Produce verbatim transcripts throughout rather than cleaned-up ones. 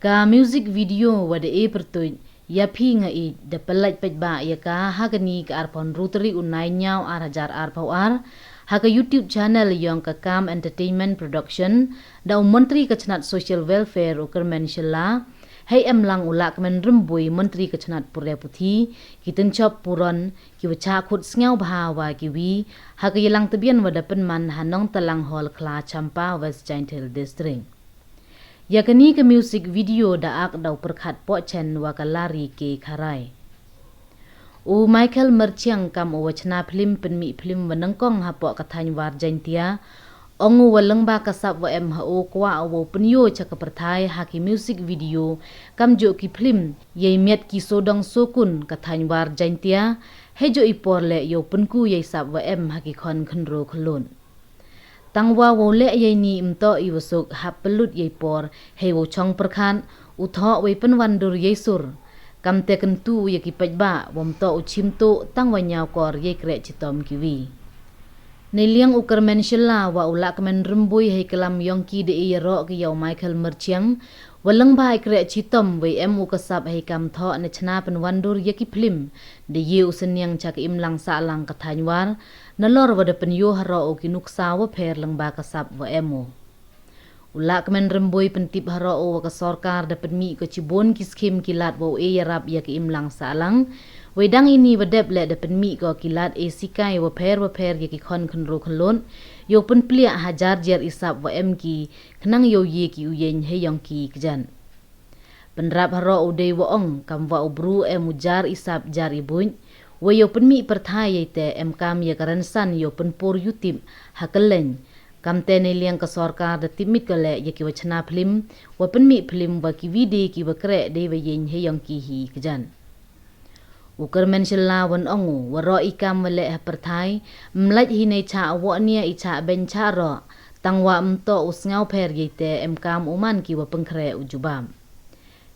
Ka music video Wa Da E Pyrtuid Ïa Phi Nga Ïeit da pynlait paidbah ïa ka ha kane ka arphew hynriew tarik u Naiïaw ar hajar arphew ar ha ka YouTube channel ïong ka Kam Entertainment Production da u Myntri ka tnat Social Welfare u Kyrmen Shylla, hei emlang u Lahkmen Rymbui Myntri ka tnat Pule Puthi, ki tynshop puron, ki wa chah khut sngewbha wa kiwi ha ka ïalang tbian wa da pynman ha Nongtalang Hall Khla Champa, West Jaintia Hills District. Ïa kane ka music video da ak da u pyrkhat pohchen wa ka Lari K Kharai. U Michael Myrchiang kam u wa chna phlim pynmih phlim wa nyngkong hapoh ka thaiñ War Jaintia, ong u wa lyngba ka sap wa em ha u kwah u wow pynïoh cha ka pyrthai ha ki music video kamjooh ki phlim Ïai Miat Ki Sodong Sokun ka thaiñ War Jaintia, hei jooh i por leh yow pynku ïai sap wa em ha ki khon khynroo khyllood. Tang wa wow leh ïaini ym toh i wa suk hap pynlut ïai por, hei wow chong pyrkhat, u thoh wei pynwandur ïai sur. Kamte kyntu ïa ki paidbah, wym toh u chim tuh, tang wa ñiaw kor ïai kreh chitom kiwi. Neiliang u Kyrmen Shylla wa u Lahkmen Rymbui hei klam ïong ki da e ïaroh ki ïa u Michael Myrchiang, wa lyngba i kreh chitom wei em u ka sap hei kam thoh ne chna pynwandur ïa ki phlim, da ïa u synñiang cha ka imlang sahlang ka thaiñ War, nalor wa da pynïoh haroh u ki nuksa wa pher lyngba ka sap wa em u. U Lahkmen Rymbui pyntip haroh u wa ka sorkar da pynmih ko chibun ki skhim ki lad wow e ïarap ïa ka imlang sahlang. Wei dang ini wa dep leh da pynmih ko ki lad e sikai wa pher wa pher ïa ki khon khynroo khyllood, yow pynpliah ha jar jar i sap wa em ki, khnang yow ïa ki u ïeng hei ïong ki kjat. Pynrap haroh u dei wa ong, kam wa u bru em u jar i sap jar i buit, wa yow pynmih pyrthai ïai te em kam ïa ka rynsan yow pynpur ïutip ha kylleng. Kamte neiliang ka sorkar da tipmit ko leh ïa ki wa chna phlim, wa pynmih phlim wa kiwi de ki wa kreh dei wa ïeng hei ïong ki hi kjat. U Kyrmen Shylla wan ong u, waroh i kam wa leh ha pyrthai, ym lait hi nei chah woh nia i chah beiñ chah roh, tang wa ym toh u sngewpher ïai te em kam u man ki wa pynkhreh u jubab.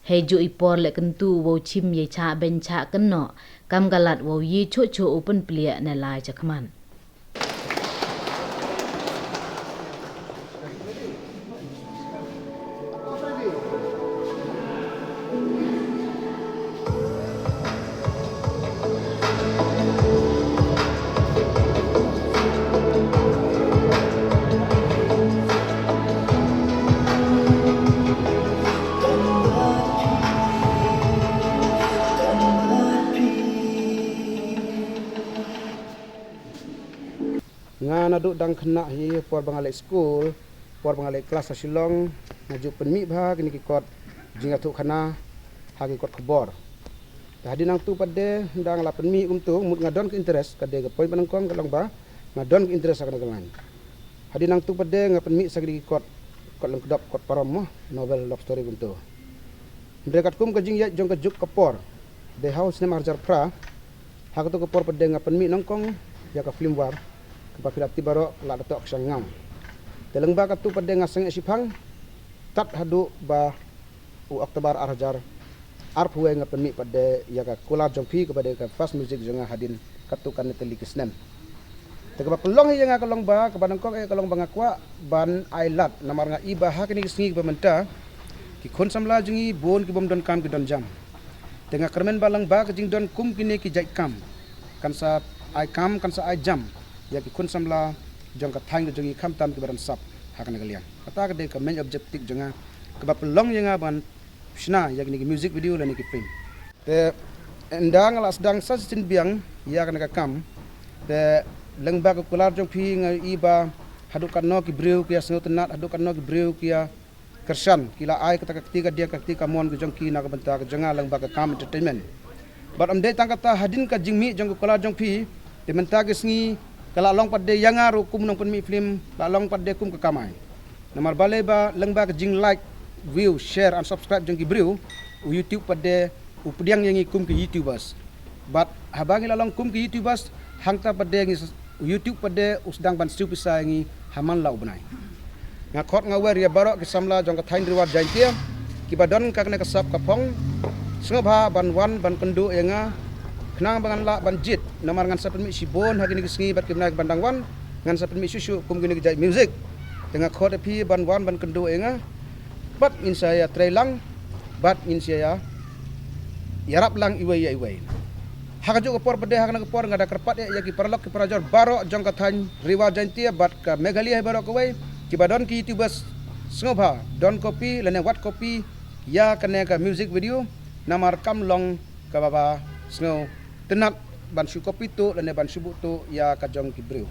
Hei jooh i por leh kyntu wow chim ïai chah beiñ chah kynnoh, kam ka lad wow ïa chooh chooh u pynpliah ne lai chakhmat. Nga naduh dang khynnah hi por ba nga leit skul, por ba nga leit klas ha Shillong, nga ju pynmih bha kine ki kot jingïathuhkhana ha ki kot khubor. Te hadien nangtu pat de ynda nga la pynmih kumtu, mut nga don ka interest, ka dei ka point ba nyngkong ka long ba nga don ka interest ha kane ka line. Hadien nangtu pat de nga pynmih sa kine ki kot, kot lyngkdop, kot parom mo, novel, love story kumtu. Hynrei katkum ka jingïaid jong ka juk ka por, dei ha u snem ar hajar phra, ha katu ka por pat de nga pynmih nyngkong ïa ka film War, kaba phi la tip baroh ka la da toh ka shang ngam. Te lyngba katu pat de nga sangeh shiphang, tad haduh ba u October ar hajar arphew wei nga pynmih pat de ïa ka Kular Jong Phi kaba dei ka first music jong nga hadien katto katne tylli ki snem. Te kaba pynlong hi ïa nga ka long ba, kaba nyngkong eh ka long ba nga kwah ban ai lad, namar nga i ba ha kine ki sngi kiba mynta, ki khun samla jong ngi bun ki bym don kam ki don jam. Te nga kyrmen ba lyngba ka jingdon kum kine ki jait kam, kan sa ai kam, kan sa ai jam ïa ki khun samla jong ka thaiñ ka jong ngi khamtam kiba don sap ha kane ka liang. Kata ka dei ka main objective jong nga, kaba pynlong ïa nga ban shna ïa kine ki music video lane ki film. Te ynda nga la sdang sa shisien biang ïa kane ka kam, te lyngba ka Kular Jong Phi nga i ba haduh katno ki briew ki ïa sngewtynnat, haduh katno ki briew ki ïa kyrshan, ki la ai kata ka kti kadiang ka kti kamon ka jong ki na ka bynta ka jong nga lyngba ka Kam Entertainment. Bad ym dei tang kata, hadien ka jingmih jong ka Kular Jong Phi, te mynta ka sngi ka la long pat de ïa nga ruh kum u nongpynmih film, la long pat de kum ka kamai. Namar balei ba lyngba ka jing like, view, share and subscribe jong ki briew, u YouTube pat de u pdiang ïa ngi kum ki YouTubers. Bad haba ngi la long kum ki YouTubers, hangta pat de ngi s-, u YouTube pat de u sdang ban siew pisa ïa ngi ha man la u bnai. Nga khot nga wer ïa baroh ki samla jong ka thaiñ Ri War Jaiñtia kiba don kane ka sap ka phong, sngewbha ban wan ban kynduh ïa nga, khnang ba ngan lah ban jied, namar ngan sa pynmih shibun ha kine ki sngi bad ki bnai kiban dang wan, ngan sa pynmih shuh shuh kum kine ki jait music. Te nga khot ïa phi ban wan ban kynduh ïa nga, bad ngin sa ïatrei lang bad ngin sa ïa ïarap lang iwei ïa iwei. Ha kajuh ka por pat de, ha kane ka por nga da kyrpad ïa ki paralok ki parajor baroh jong ka thaiñ Ri War Jaintia bad ka Meghalaya hi baroh kawei, kiba don ki YouTubers sngewbha don copy lane wad copy ïa kane ka music video, namar kam long kaba ba sngewtynnat ban shu copy tuh lane ban shu buh tuh ïa ka jong ki briew.